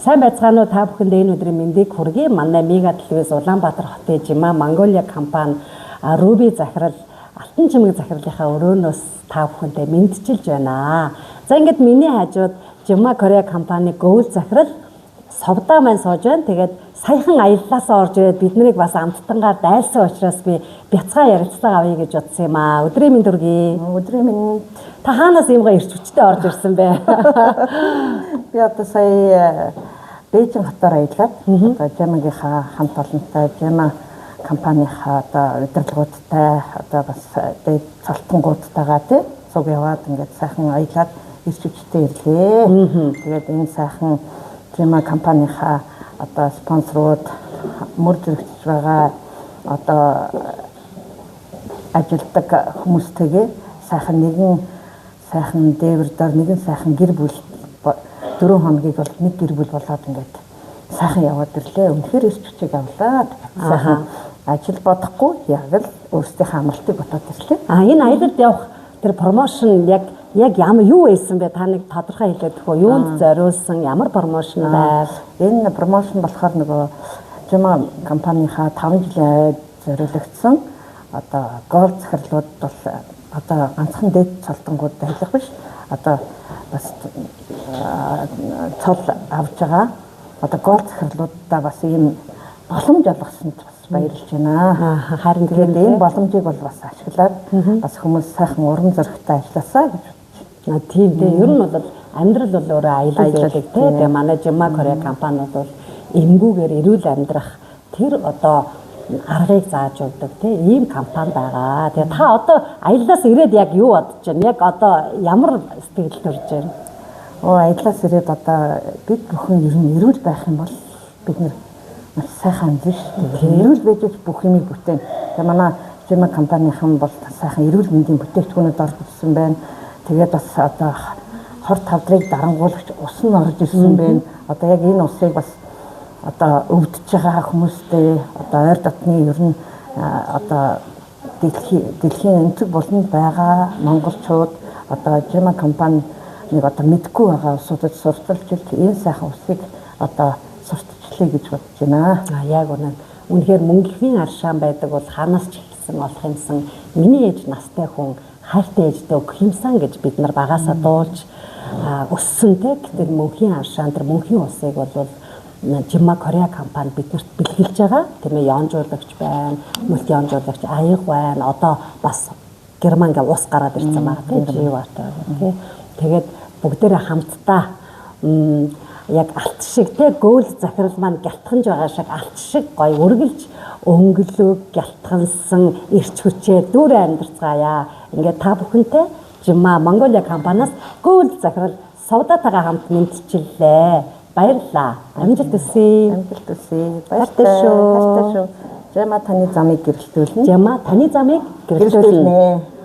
Сайн байцгаана уу, та бүхэнд энэ өдрийн мэндийг хүргэе. Манай Мега телевиз Улаанбаатар хотын Жима Монголиа компани Руби захирал Алтан чимэг захирлынхаа өрөөнөөс та бүхэнтэй мэндчилж байна. За, ингээд миний хажууд Жима Корея компани Gold захирал Совдаа маань сууж байна. Тэгээд саяхан аяллаасаа орж ирээд бид нарыг бас амттангаар дайлсан учраас би бяцхан ярилцлага авъя гэж бодсон юм аа. Өдрийн мэнд хүргэе. Өдрийн мэнд. Та хаанаас ийм гоё эрч хүчтэй орж ирсэн бэ? Би одоо сая Бээжин хотоор аялаад, одоо Жамагийнхаа хамт олонтой, Жама компанийнхаа одоо удирдлагуудтай, одоо бас дээд цолтонгуудтайгаа, тий, цуг яваад ингээд сайхан аялаад эрч хүчтэй ирлээ. Тэгээд энэ сайхан Жама компанийнхаа одоо спонсорууд, мөр зэрэгцэж байгаа, одоо ажилдаг хүмүүстэйгээ сайхан нэгэн сайхан дээвэр дор нэгэн сайхан гэр бүл, 4 хоногийг бол нэг гэр бүл болоод ингээд сайхан яваад ирлээ. Үнэхээр эрч хүчийг авлаа. Сайхан ажил бодохгүй, яг л өөрсдийнхээ амралтыг бодоод ирлээ. А, энэ аялалд явах тэр promotion яг ямар юу байсан бэ? Та нэг тодорхой хэлээд өгөө. Юунд зориулсан, ямар promotion байв? Энэ promotion болохоор нөгөө Жима компанийнхаа 5 жилийн зориулагдсан одоо gold захирлууд бол одоо ганцхан дээд цолтонгууд ажиллах биш. Одоо бас цол авж байгаа одоо gold захирлуудаа бас ийм боломж олгосонд бас баярлж байна. Харин тэгээд энэ боломжийг бол бас ашиглаад бас хүмүүс сайхан урам зоригтой ажилласаа гэж бодож байна. Тийм дээ. Ер нь бол амьдрал бол өөрөө аялал байдаг, тий. Тэгээ манай Жима Корея компани бол эмгүүгээр эрүүл амьдрах тэр одоо аргыг зааж өгдөг, тий, ийм компани байгаа. Тэгээ та одоо аяллаас ирээд яг юу бодож байна? Яг одоо ямар сэтгэл төрж байна? Оо, аяллаас ирээд одоо бид бүхэн ер нь эрүүл байх юм бол бид нар маш сайхан амьдарна шүү дээ. Эрүүл байж бүх юмыг бүтээн. Тэгээ манай Жима компанийнхан бол сайхан эрүүл мэндийн бүтээгдэхүүнүүд орж ирсэн байна. Тэгээд бас одоо хор тавдрыг дарангуулагч ус нь орж ирсэн байна. Одоо яг энэ усыг бас одоо өвдөж байгаа хүмүүстэй, одоо ойр дотны ер нь одоо дэлхийн өнцөг буланд байгаа монголчууд, одоо Жима компани нэг одоо мэдгүй байгаа усуудад сурталчилж энэ сайхан усыг одоо сурталчлая гэж бодож байна. А, яг үнэн. Үнэхээр мөнхийн аршаан байдаг бол хаанаас ч эхэлсэн олох юмсан, миний ээж настай хүн хайртай ээжтэй өгөх юмсан гэж бид нар багасаа дуулж өссөн, те. Тэр мөнхийн аршаан, тэр мөнхийн усыг бол Жима Корея компани биднэрт бэлгэлж байгаа. Тийм ээ, ёонжуулагч байна, мультиёонжуулагч аяга байна. Одоо бас Германгийн ус гараад ирсэн байгаа, тийм, Живатай, тийм. Тэгээд бүгдээрээ хамтдаа яг алт шиг, те, gold захирал маань гялтганж байгаа шиг алт шиг гоё үргэлж өнгөлөг гялтгансан эрч хүчээр дүүрэн амьдарцгаая. Ингээд та бүхэнтэй Жима Монголиа компаниас gold захирал Совдатайгаа хамт мэндчиллээ. Баярлалаа. Амжилт хүсье. Амжилт хүсье. Баяртай шүү. Баяртай шүү. Жима таны замыг гэрэлтүүлнэ. Жима таны замыг гэрэлтүүлнэ.